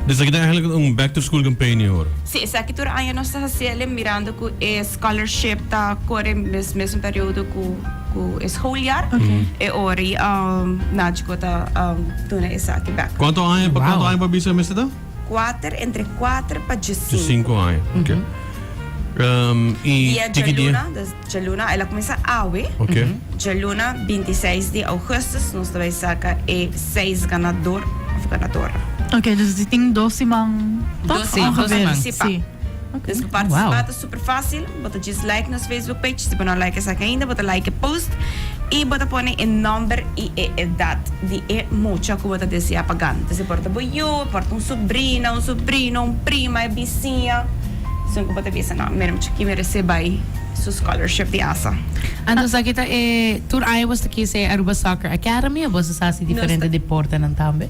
Dus aki ta eigenlijk un back to school campaign i ora. Si, esaki tur aña nos ta haciele mirando cu e scholarship ta core mes mesun periodo cu cu e schooljaar. E ora i Nagico ta duna esaki back. Cuanto aña pa cuanto aña pa bisa mester ta? Cuater, entre cuater pa diescinco. Diescinco aña, ok. I Dia tiki dia? djaluna, dus djaluna, el a cuminsa awe. Ok. Djaluna bintiseis di augustus nos ta bay saca e seis ganador of ganadora. Ok, dus di tin dos siman toch? Dos Sí, dos Ongeveer. siman. Sí. Sí. Ok. Dus pa participa ta super facil. Bo ta just like nos Facebook page, si bo no like esaki ainda, bo ta like e post y bo ta pone e nomber y e edad di e mucha cu bo ta desea pa gana. Entonces por ta bo yu, por ta un sobrina, un sobrino, un prima, e bisiña, esun cu bo ta bisa no, mira mucha aki merece bay su scholarship di ASA. Anto esaki ta e tur aña bo ta kies e Aruba Soccer Academy of bo sa haci diferente deportenan tambe?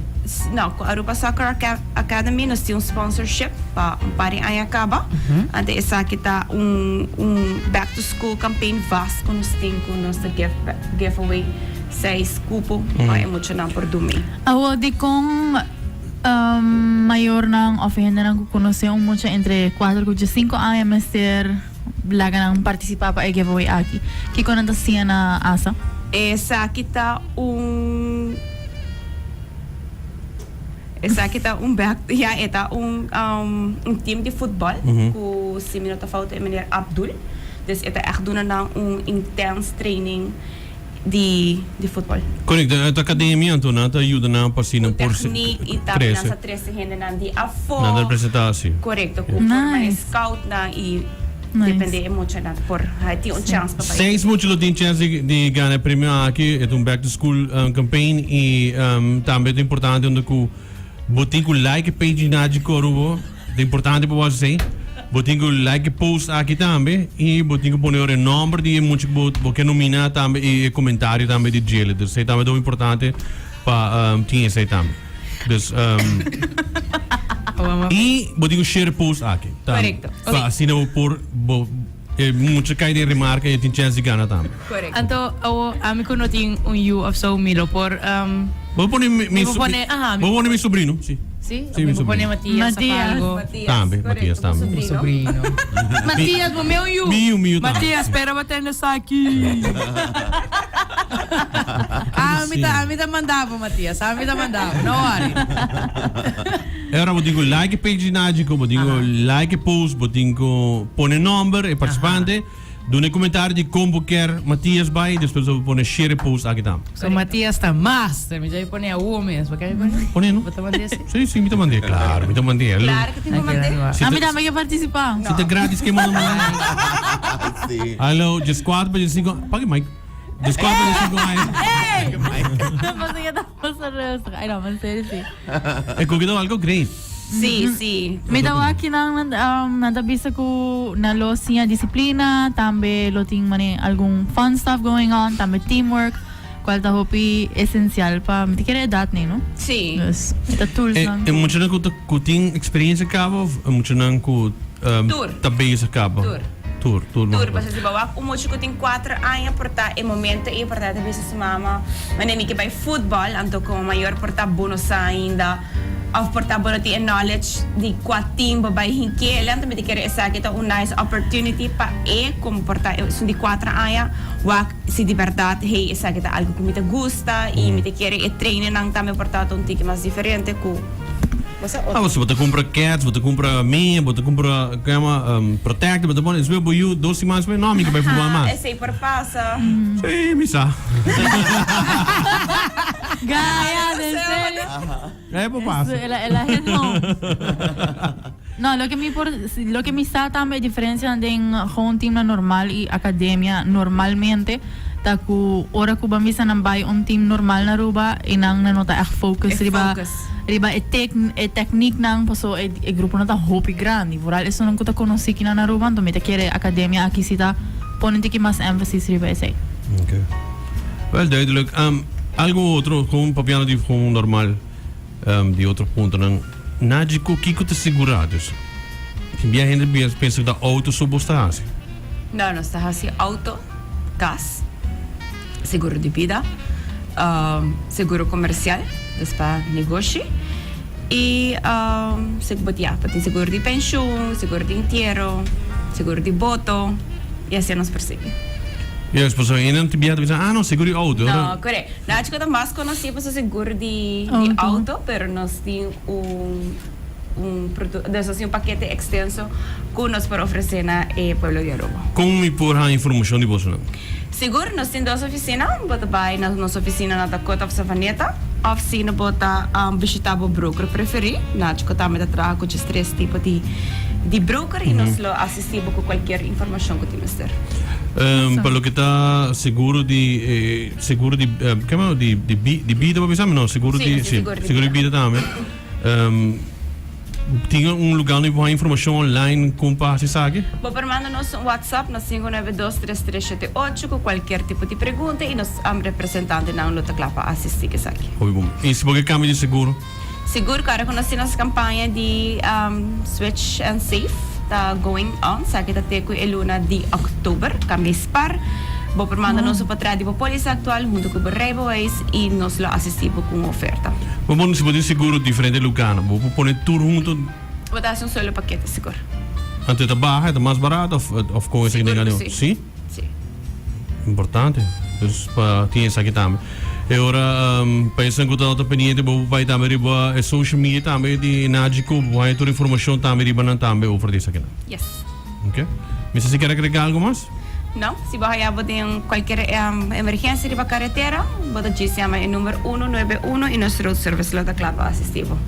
No, cu Aruba Soccer Academy nos tin un sponsorship pa un par di aña caba. Anto esaki ta un un back to school campaign vast cu nos tin cu nos ta give give away seis cupo pa e muchanan por dumi. Awor dikon mayornan of hendenan ku konosé un mucha entre kuater ku diesinko aña mester laga nan partisipá pa e giveaway aki? Kiko nan ta siña na asa? Esaki ta un. Esaki ta un bek, ya e ta un un team di futbol ku si mi no ta fout e meneer Abdul. Dus e ta ègt duna nan un intens training di di futbol. Korekto, e ta akademia anto nan ta yuda nan pa asina Ku por teknik i tambe nan krese. sa trese hendenan di afó. Nan ta representá si. Korekto, ku forma e Nice. scoutnan i Nice. depende e muchanan por tin un chèns pa bai. Seis mucha lo tin chèns di di gana e premio aki. E ta un back to school campaign i tambe ta importante unda ku bo tin ku like e page di Naji Korubo. Ta importante pa bo hasi esei. Bo tin ku like e post aki tambe i bo tin ku pone ora e nòmber di e mucha ku bo bo ke nomina tambe i e komentario tambe di djele. Dus esei tambe ta importante pa tin esei tambe. Dus i bo tin ku share e post aki tambe. Korekto. Pa asina bo por bo e mucha kai den remarka i e tin chèns di gana tambe. Korekto. Anto awo ami ku no tin un yu of so mi lo por Bo pone mi Mi por pone aha bo pone mi sobrino si. Si? Si, mi Mi por pone sobrino. Matias of Matias. algo. Matias, Tambe, korekto, Matias bo tambe. sobrino. Sobrino. Matias, bo meu yu. Mi yu, mi yu tambe. Matias, spera bo tende esaki. Ami ta, ami ta manda bo, Matias. Ami ta manda bo. No worry. E ora bo tin ku like e page di Nagico, bo tin ku like e post, bo tin ku pone nomber e participante. Duna e comentario di con bo kier Matias bay, despues bo pone share e post aki tambe. So Matias ta master, mi djay pone awo mes, bo kier mi pone? Pone no? Bo ta mand'é si? Si, si, mi ta mand'é, claro, mi ta mand'é. Claro cu tin cu mand'é. Si Ami ta, tambe ke participa. si ta gratis ke manda manda. Si. Hallo, djescuatro pa djescinco, paga e mic. Djescuatro pa djescinco aña. Ey! Pasobra ya ta pasa rustig. Ay no, maar en serio si. E cookie ta algo great. Sí, sí. Mi ta wak kinan nan ta bisa ku nan lo siña disiplina, tambe lo tin mane algun fun stuff going on, tambe teamwork, kual ta hopi esensial pa mi ta kere edat nei, no? Sí. Dus e ta tools E nan e ku. muchanan ku ta ku tin experiencia kaba of e muchanan ku Tur. ta bezig kaba? Tur. Tur, tur. Tur, pasobra si bo wak un mucha ku tin kuater aña por ta e momento ei por ta ta bisa su mama, mane mi ke bai futbòl, anto komo mayor por ta bo no sa ainda. Of por ta bo no tin e knowledge di cua team bo bay hinkele, anto mi ta kere esaki ta un nice opportunity pa e como por ta esun di cuatro aña wak si di berdad hey esaki ta algo cu mi ta gusta y mi ta kere e trainingnan tambe por ta un tiki mas diferente cu bo sa Ah, otro. bo ta cumpra keds, bo ta cumpra mea, bo ta cumpra como yama protector, bo ta pone despues bo yu dos siman despues no mi ke bay futbol Aha, mas. esey por pasa. Si, mi sa. Gaya, en serio. Eh, por pasa. El a, el a hit home. No, loke mi por, loke mi sa tambe e diferencia den gewoon teamnan normal y academia normalmente ta cu ora cu ban bisa nan bay un team normal na Aruba y nan nan no ta echt focus E riba focus. riba e tec e technieknan paso e e grupo no ta hopi grandi vooral esunnan cu ta conoci kinan na Aruba anto mi ta kere academia aki si ta pone un tiki mas emphasis riba esey. Okay. Wel duidelijk. Um, algo otro, gewoon papiando di gewoon normal, um, di otro puntonan. Nagico, kiko ta sigura dus? Tin bia hende bia pensa ku ta auto so bos ta hasi. No, nos ta hasi auto, kas, seguro di bida, um, seguro komersial, dus pa negoshi. Y bo ya bo tin seguro di pensioen, seguro di entiero, seguro di boto y asina nos por sigui. Yes, pasobra hende ta biaha ta bisa, ah no, seguro di auto. No, correct. Nachi cu ta mas conoci pa su seguro di auto, pero nos tin un un produ nos tin un pakete extenso cu nos por ofrece na e pueblo di Aruba. Con mi por haña informacion di bosonan? Sigur, nos tin dos oficina. Bo ta bay na nos oficina na Dakota of Savaneta, of si no bo ta bishita bo broker preferi. Nacho tambe ta traha cu djes tres tipo di di broker y nos lo asisti bo cu cualkier informacion cu tin mester. Pa loke ta seguro di seguro di ke di di bida bo bisa mi? No, seguro di si, seguro di bida tambe. Tin un lugar unda bo por haña informacion online con pa haci esaki? Bo por manda nos un WhatsApp na 5923378 cu cualkier tipo di pregunta y nos representantenan lo ta cla pa asisti cu esaki. Hopi bon. Y si bo ke cambia di seguro? Sigur cu ora cu nos tin nos campaña di Switch and Save ta going on, esaki ta te cu e luna di october, cambia y spar. Bo por manda nos un portret di bo polisa actual hunto cu bo rijbewijs y nos lo asisti bo cu un oferta. Bo por si bo tin seguro diferente lugarnan, bo por pone tur hunto? Bo ta haci un solo pakete sigur. Anto e ta baha, e ta mas barato of of con esaki den Sigur cu si. Si? Si. Importante. Dus pa tin esaki tambe. E ora pa esnan cu ta ta pendiente bo por bay tambe riba e social media tambe di Nagico, bo por haya tur informacion tambe riba nan tambe over di esakinan. Yes. Ok. Mester si kier agrega algo mas? No, si bo haya bo den cualkier emergencia riba caretera, bo ta djis yama e number uno nuebe uno y nos road service lo ta cla pa asisti bo.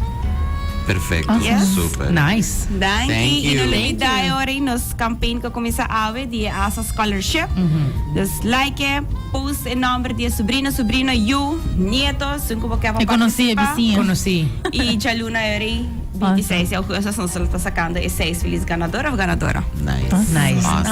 Perfecto, Yes. super. Nice. Danki. Thank Y no you. lubida e ora y nos campaign cu a cuminsa awe di e ASA Scholarship. Dus like e, post e nomber di e sobrino, sobrina, yu, nieto, esun cu bo kier pa E conoci, e participa. bisiña. Conoci. Y djaluna e ora y 26 di augustus nos lo ta sacando e 6 feliz ganador of ganadora. Nice. Nice. Awesome.